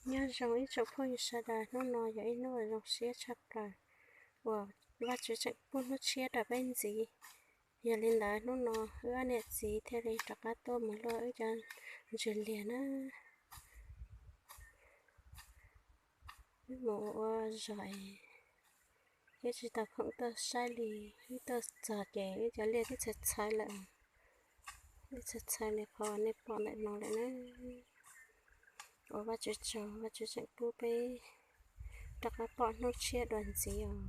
Nyob zoo ib tsoom phooj ywg sawv daws, hnub no yog ib hnub uas zoo siab tshaj plaws uas Vajtswv tseem pub hnub tshiab rau peb ntxiv. Yog li ntawd hnub no wb ob niam txiv thiaj li rov qab tuaj mus luaj wb cov ntsws liag na. Wb mus ua zog es wb tsis tau khoom tuaj saib li, wb tuaj txog ces wb cov liaj twb txhais txhais lawm, twb txhais txhais li qhov nej pom ntawm no lawm na. Ua Vajtswv tsaug, Vajtswv tseem pub peb rov qab pom hnub tshiab dua ntxiv os.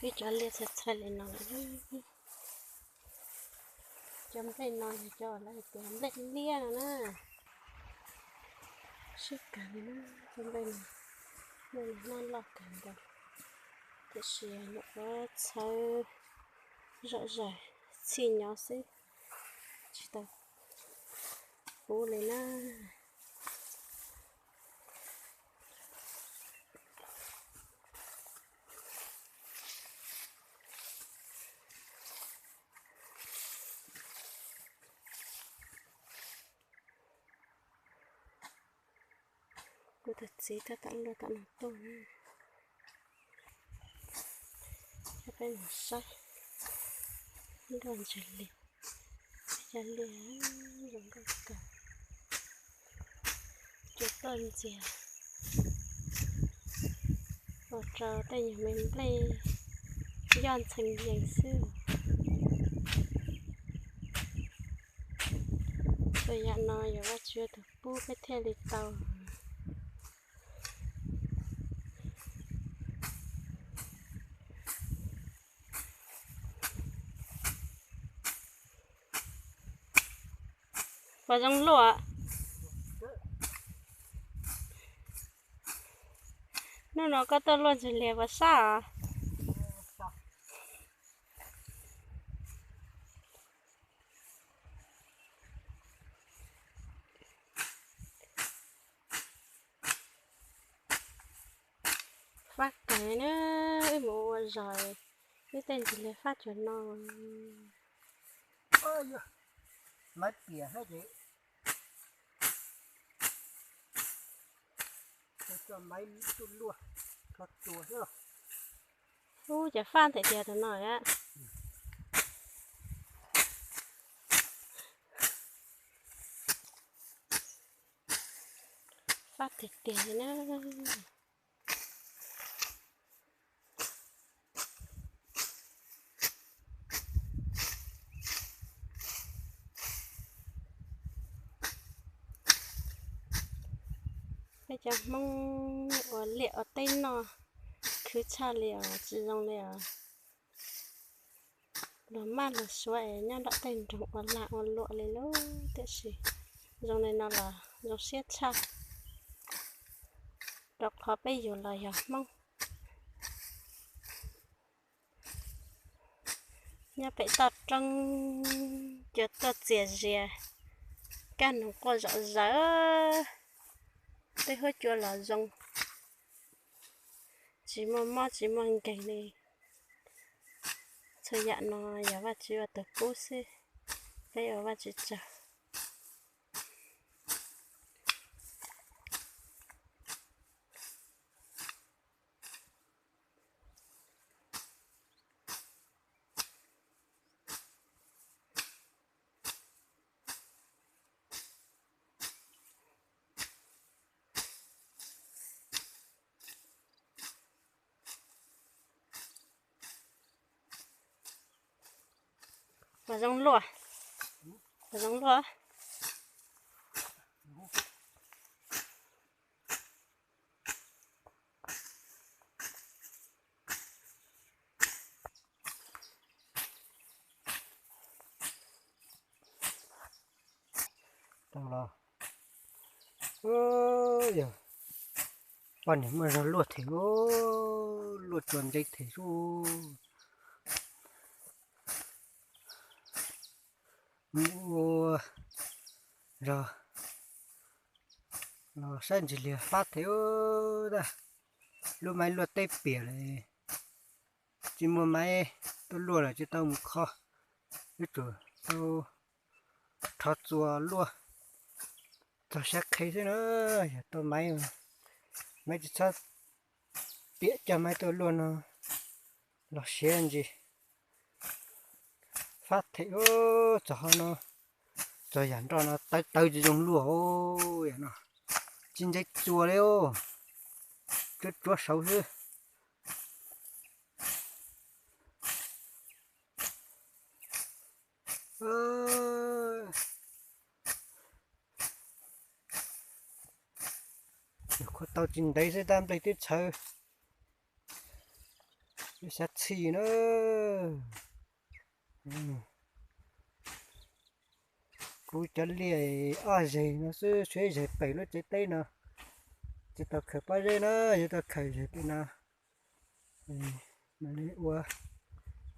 Wb cov liaj txhais txhais li no lawm. Cov nplej no yog cov lawv hais tias nplej liab no na. Sib kawg li na, cov nplej no, nplej no noj loj kawg nkaus, tiam sis nyuam qhuav txhawb zom zaws, txhij nyob xwb, tsis tau puv li na. Kuv tus txiv tab tom luaj tom no tuaj na. Peb mus saib luaj ntsws liag, cov liaj zoo nkauj kawg. Cua tuaj ntxias ua rau tej nyuag me nplej yoj ntxhee yees xwb. Txhua yam no yog Vajtswv tus pub peb thiaj li tau. Puas zoo luaj? Hnub no koj tuaj luaj ntxwg liag puas sab os? Fab kawg na, wb mus ua zog, wb tej ntxwg liag fab cuag no. Maiv piam hab ces, coj maiv tuaj luaj, txhob cua xwb los. Ub, cas fab ntev tiag tus no a. Fab tiag tiag li na. Peb cov Hmoob ua liaj ua teb noj khwv tshaj li os, tsis zoo li os. Luag maj luag suav es nyob nram tej nroog ua lag ua luam li lauj, tiam sis zoo li no los zoo siab tshaj, rau qhov peb yug los yog Hmoob. Nyob pem toj roob, cua tuaj txias zias, kaj nug quaj zom zaws, tej huab cua los zoo, tsis muaj mob tsis muaj nkeeg li. Txhua yam no yog Vajtswv ua tus pub xwb, peb ua Vajtswv tsaug. Puas zoo luaj? Puas zoo luaj? Tau los. Yog poj niam muaj zog luaj them, luaj tsuas ntse them sub. Mus ua zog Los saib ntsis liag fab thiab tab, lub maib luaj teb piam lawm, tsis muaj maib tuaj luaj lawm, tsis tau mus kho, yuav tsum tau rho txuas luaj txog sab qhe xwb na. Yog tau maib, maib tsis txhob piam coj maib tuaj luaj no los siav ntsis. Fab them txog ho no, txog yam nroj no tawv tawv tsis zoo luaj, yam no tsis ntse txuas li, tsuav tsuav saud xwb. Nyuam qhuav tau tsis ntev xwb tab nplej twb txhawv ib sab txhij na. Kuv cov liaj ob zeg no xwb, tshuav ib zeg pem lub tsev teb no, tsis tau khaws pob zeb na, yuav tau khaws zeg pem no. Mam li ua,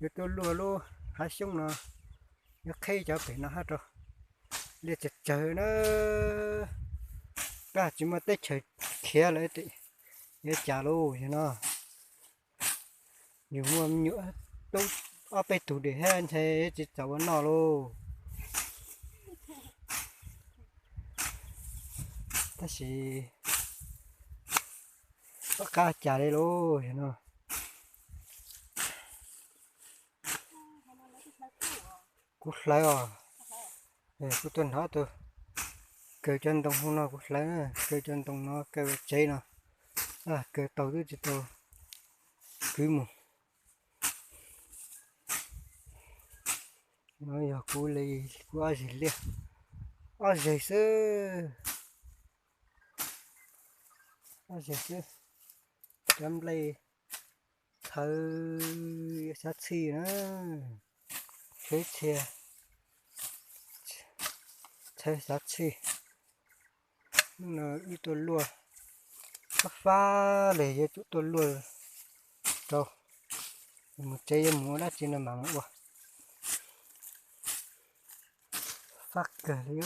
yuav tuaj luaj lub hav xyoob no, yuav qheb cov pem no hab rau. Liaj tsawg tsawg na, koj tsis muaj teb chaws khiav lawm, yuav cas lauj, yog no. Yus muaj me nyuam tub ob peb tug dim hab ntshe tsis txaus ua noj lauj. Tab sis pom qab cas li lauj, yog no. Kuv hlawv os, kuv tuaj hnov tus kaw cov ntoo hauv no kuv hlawv, kaw cov ntoo no kaw tsev no, kaw tau twb tsis tau kwv mus. No yog kuv li, kuv ob zeg liaj, ob zeg xwb, ob zeg xwb, cov nplej txhawv xav txhij na, txhawv txhia, txhawv xav txhij. Hnub no wb tuaj luaj, fab fab li yuav tsum tuaj luaj rau, mus tsev yuav mus ua dab tsi no mam mus ua. Fab kawg li.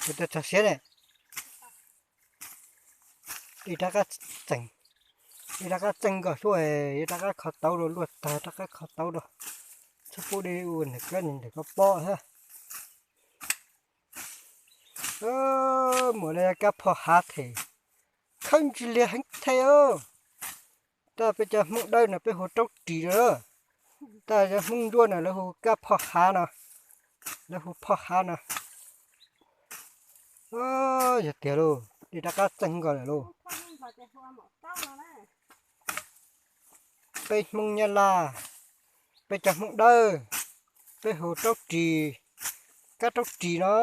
Kuv tau txog siab ne, ib rab qab txeeg, ib rab qab txeeg nkaus xwb, ib rab qab kho taub rau luaj tag rab qab kho taub rau, txhob pub dej ua ntawm koj ntawm koj pob thiab. Muam, no yog kab phoj hav them, khawb ntsis liag heev them os. Tab peb cov Hmoob Dawb no peb hu raub ris no, tab cov Hmoob Ntsuab no lawv hu kab phoj hav no, lawv hu phoj hav no. Yog tiag lauj, dej rov qab txeeg nkaus lawm lauj. Peb Hmoob Nyab Laj, peb cov Hmoob Dawb, peb hu raub ris, kab raub ris no.